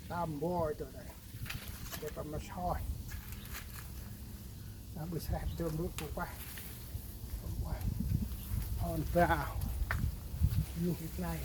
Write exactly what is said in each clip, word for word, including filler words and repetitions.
Tam bôi tơ nây. Tơ pa ma soi. Nau ƀư sreh tơ mbơ̆ pô pah. Hon bao. Yuh i klai.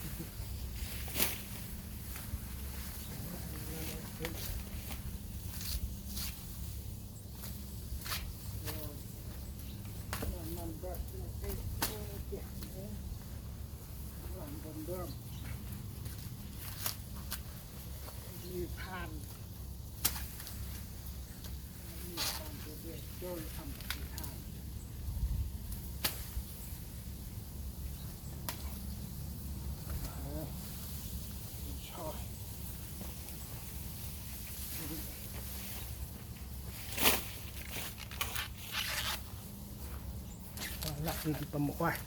Lăp năn pơm ueh.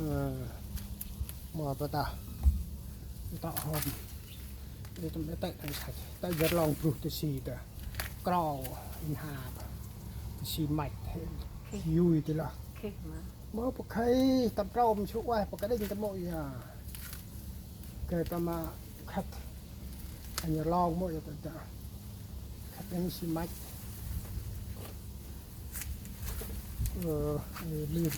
Ơ, mâu pa ta. Tŏ hôm. Đi tâm ê têk ăn sach. Ta jăr long bruh ta si ta. Krao in ha. Ta si măch. Yui ta lah. Mâu pa khay tâm trôm su ueh pa ka đinh ta mâu ya. Kay ta ma khăt. Anh long mâu ya ta ta. Khăt anh si măch. Ơ, ơ, lim.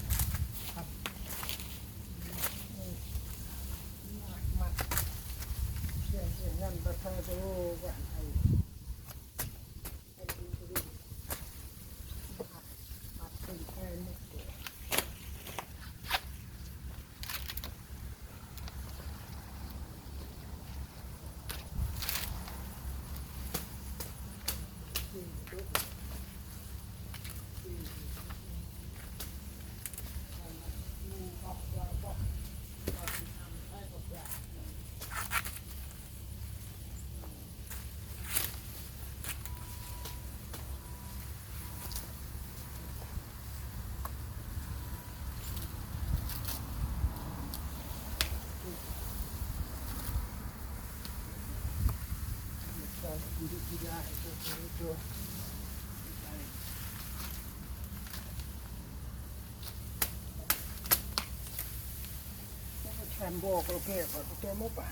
Sambo kơ kê kơ tê mô pa.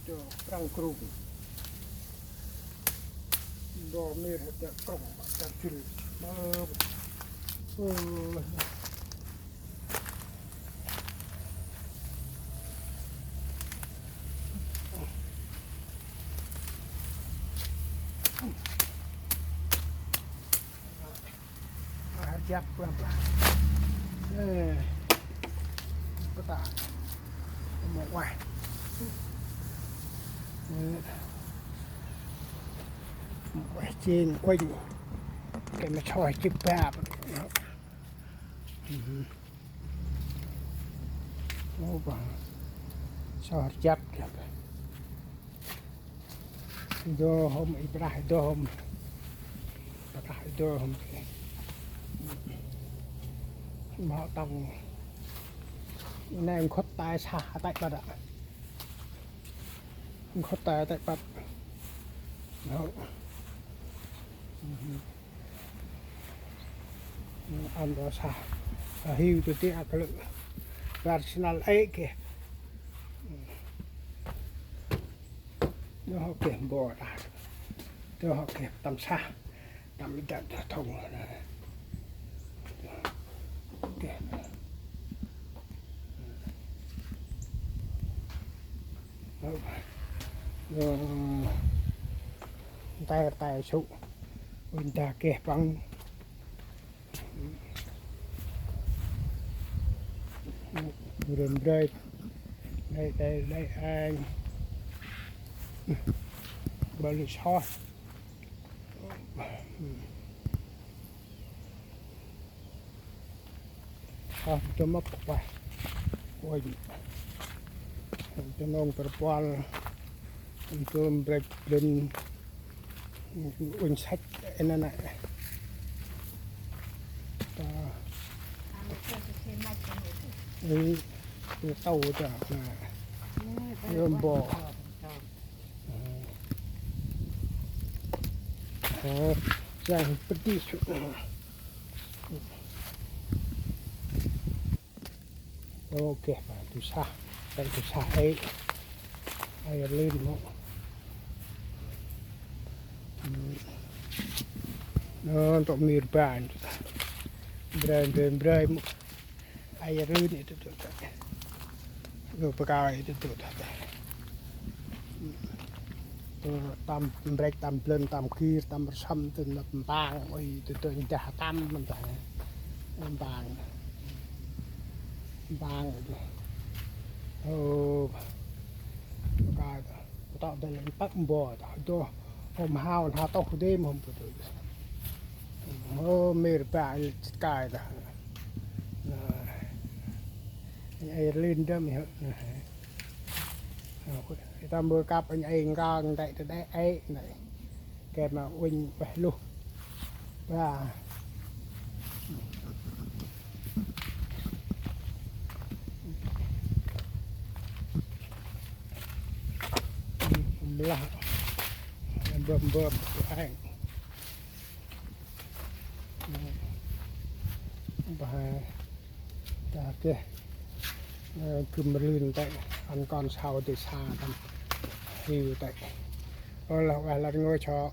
Cho prăng krung. Bo mir hê tê krung, tê chil. Ơ. Ơ. Jăp blah blah. Ơ. Kơ ta. Mâu ueh. Ơ. Ueh jêng uănh. Gay ma soi jêh bap. Ô, bang. Soi jăp. Dô hôm i brah dô hôm. Brah dô hôm. Mâu tông. Nê nkhŭt tay sa tay păt a. Nkhŭt tay tay păt. Nô. Ăn dô sa. Hiu tu ti ak lư. Bar sinal ê kê. Dô hŏ kê mbo ta. Dô hŏ kê tâm sa. Tâm i dăp dô thong. Kê. Dô. Tay tay su. Unda kê păng. Rơm brơi. Đây, đây, đây, anh. Bao lì soi. Soi cho mất quay. Ôi. Cho nông tơ pual. Tôm brek blin. Unh săch ê nê nê. Ta. Ê, ê, tâu ta, nê. Ê, mbo. Ê, ê, yang pedih. Ô kê, tu sah, tay tu sah ê. Ê lin mô. Nô, ntŭk mir ban. Brai, brai, brai mô. Ê lin ê tu, tu, tu. Nô, brai ê tu, tu, tu. Tơ, tâm brek, tâm blên, tâm gir, tâm rsăm, tơ năp mbang, ôi, tơ, tơ, ndah tâm, ndah. Mbang. Mbang, tơ. Ô, ka, tơ, tơ, tơ, păk mbo, tơ, tơ, hôm hao, hao tôh đêm, hôm bơ tơ. Ô, mir ba, ka, tơ. Nơ. Ê, ê, lin đâm, hơ, nơ. Ê, tâm bơ kăp anh ê ngang đạy đạy đạy ê nây. Kê ma unh ueh luh. Ba. Mlah. Bơm bơm anh. Ba. Ta kê. Ơ, gŭm rlưn tay, ăn kon sau dê sa tâm hiu tay. Ơ, lah, wah, lăt ngơi cho.